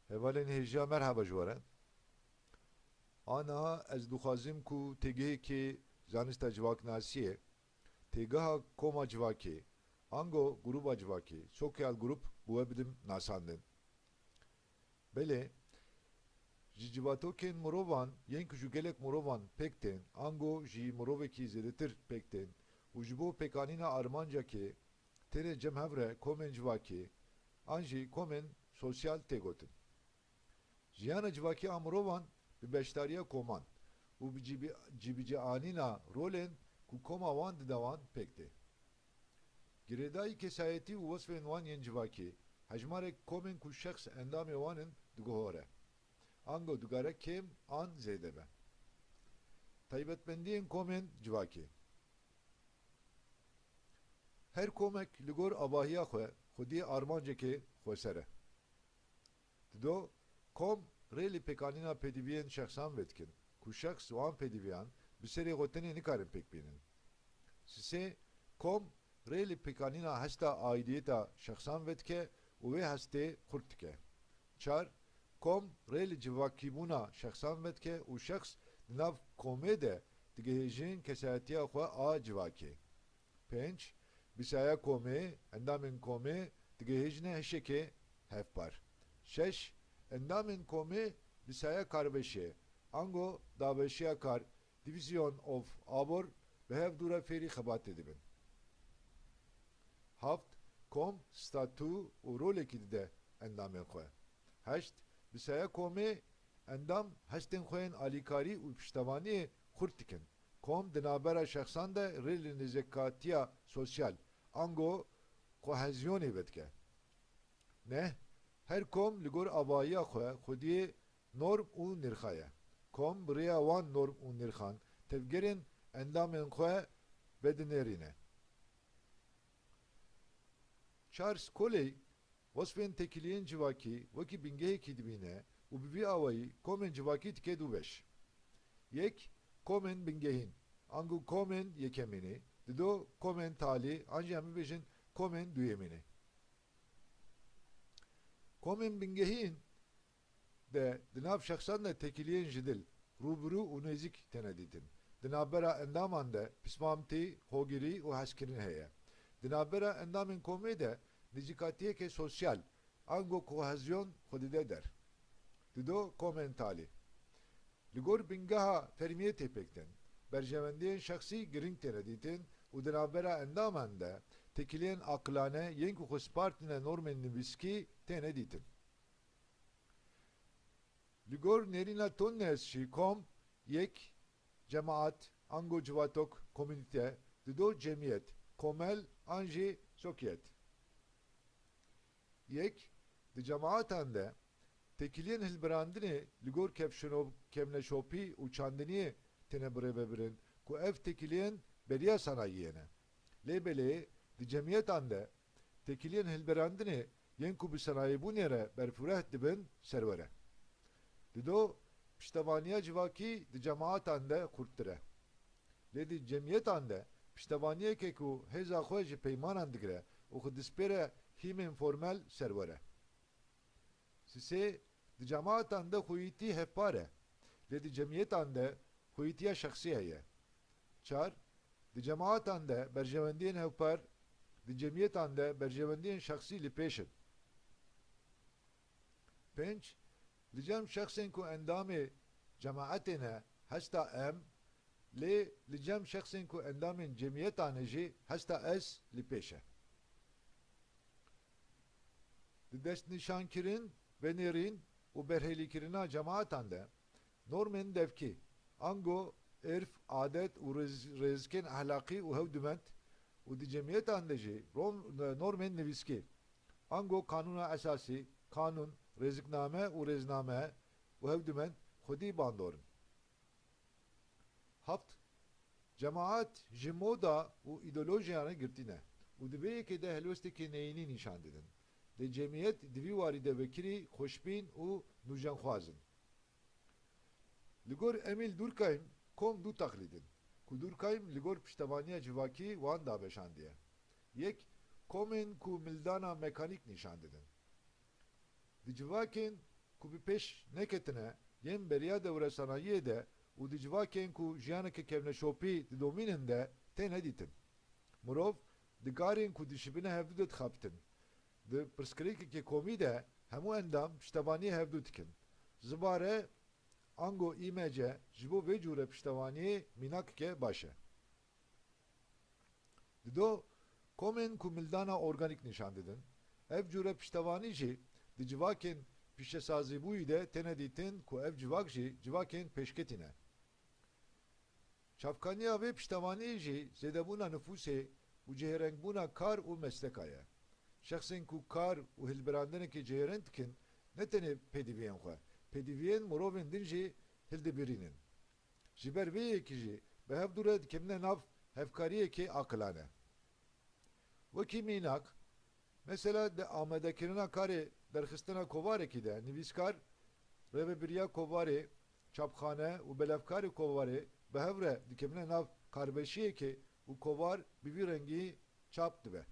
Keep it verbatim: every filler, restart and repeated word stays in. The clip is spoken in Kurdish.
Hevalên hêja, merhaba ji we re. Aniha ez dixwazim ku têgihekê zanista civaknasiyê, têgeha koma civakê, ango grûba civakê, social group, bi we bidim nasandin. Belê, ji civatokên mirovan yên ku ji gelek mirovan pêk tên, ango ji mirovekî zêdetir pêk tên û ji bo pêkanîna armancekê têne cem hev re komên civakê an jî komên sosyal tê gotin. Jiyana civakî a mirovan bi beşdariya koman û bi cîbi-, cîbicîanîna rolên ku koma wan dide wan pêk tê. Girêdayî kesayetî û wesfên wan yên civakî, hejmarek komên ku şexs endamê wan in diguhore. Ango digare kêm an zêde be. Taybetmendiyên komên civakî. Her komek li gor avahiya xwe xwediyê armancekê xweser e. Dido, kom rê li pêkanîna pêdiviyên şexsan vedikin, ku şexs û an pêdiviyan bi serê xwe tenê nikarin pêk bînin. Sisê, kom rê li pêkanîna hesta aidiyeta şexsan vedike û wê hestê xurt dike. Çar, kom rê li civakîbûna şexsan vedike û şexs di nav komê de digihêjin kesayetiya xwe a civakê. Pênc, bi saya komê, endamên komê digihêjine hişekê hevpar. Şeş, endamên komê bi saya karbeşê, ango dabeşiya kar, division of labor, bi hev dû re fêrî xebatê dibin. Heft, kom statû û rolekî dide endamên xwe. Heşt, bi saya komê endam hestên xwe yên alîkarî û piştevaniyê xurt dikin. Kom di navbera şexsan de rê li nêzîkatiya sosyal, ango kohezyonê vedike. Neh, her kom li gor avahiya xwe xwediyê norm û nirxa ye. Kom bi rêya wan norm û nirxan tevgerên endamên xwe vedinêrîne. Charles Colley wesfên têkiliyên civakî wekî bingehekî dibîne û bi vî awayî komên civakî dike du beş. Yek, komên bingehîn, ango komên yekemînê, dido komên talî, an jî em bibêjin komên duyemînê. Komên bingehîn de di nav şexsan de têkiliyên ji dil, rûbirû û nêzîk têne dîtin. Di navbera endaman de pismamtî, hogirî û hezkirin heye. Di navbera endamên komê de nêzîkatiyeke sosyal, ango kohezyon xwe dide der. Dido komên talî. Li gor bingeha fermiyê tê pêk tên. Berjewendiyên şexsî giring têne dîtin û di navbera endaman de têkiliyên aqilane yên ku xwe spartine normên nivîskî têne dîtin. Li gor nêrîna Tonnes jî kom, yek, cemaat, ango civatok, komînîte, dido cemiyet, komel an jî sosyet. Yek, di cemaatan de têkiliyên hilberandinê li gor kevşino-, kevneşopî û çandiniyê têne birêvebirin ku ev têkiliyên beriya sanayiyê ne. Lê belê di cemiyetan de têkiliyên hilberandinê yên ku bi sanayîbûnê re berfireh dibin serwer e. Dido, piştevaniya civakî di cemaatan de xurttir e. Lê di cemiyetan de piştevaniyeke ku hêza xwe ji peymanan digire û xwe dispêre hîmên formel serwer e. Sisê, di cemaatan de xweyîtî hevpar e, lê di cemiyetan de xweyîtiya şexsî heye. Çar, di cemaatan de berjewendiyên hevpar, di cemiyetan de berjewendiyên şexsî li pêş in. Pênc, li cem şexsên ku endamê cemaetê ne, hesta em, lê li cem şexsên ku endamên cemiyetê ne jî hesta ez li pêş e. Di destnîşankirin, venêrîn û berhêlîkirina cemaetan de normên devkî, ango êrf, adet û rêz-, rêzikên ehlaqî û hewdimend û di cemiyetan de jî rom-, normên nivîskî, ango kanûna esasî, kanûn, rêzikname û rêzname û hewdimend xwedî bandor in. Heft, cemaat ji moda û îdeolojiyan re girtî ne û di vê yekê de helwestekî neyînî nîşan didin. Lê cemiyet di vî warî de vekirî xweşbîn û nûjenxwaz in. Li gor Emîl Durkheim, kom du taqlîd in, ku Durkheim li gor piştevaniya civakî wan dabeşandiye. Yek, komên ku mildana mekanîk nîşan didin. Di civakên ku bi pêş neketine yên beriya dewre sanayiyê de û di civakên ku jiyaneke kevneşopî didomînin de têne dîtin. Mirov di karên ku dişibine hevdû de dixabitin. Di pirsgirêkeke komî de hemû endam piştevaniyê hevdû dikin. Zibare ango îmece ji bo vê cûre piştevaniyê mînakeke baş e. Dido, komên ku mildana organîk nîşan didin. Ev cûre piştevanî jî di civakên pîşesazîbûyî de têne dîtin ku ev civak jî civakên pêşketî ne. Çavkaniya vê piştevanî jî zêdebûna nifûsê û cihêrengbûna kar û mesleka ye. Şexsên ku kar û hilbirandenekê cihêreng dikin, ne tenê pêdiviyên xwe, pêdiviyên mirovên din jî hildibirînin. Ji ber vê yekê jî bi hevdû re dikevine nav hevkariyekê aqilane. Wekî mînak, mesela di amadekirina karê derxistina kovarekî de nivîskar, rêvebiriya kovarê, çapxane û belevkarê kovarê bi hev re dikevine nav karbeşiyekê û kovar bi vî rengî çap dibe.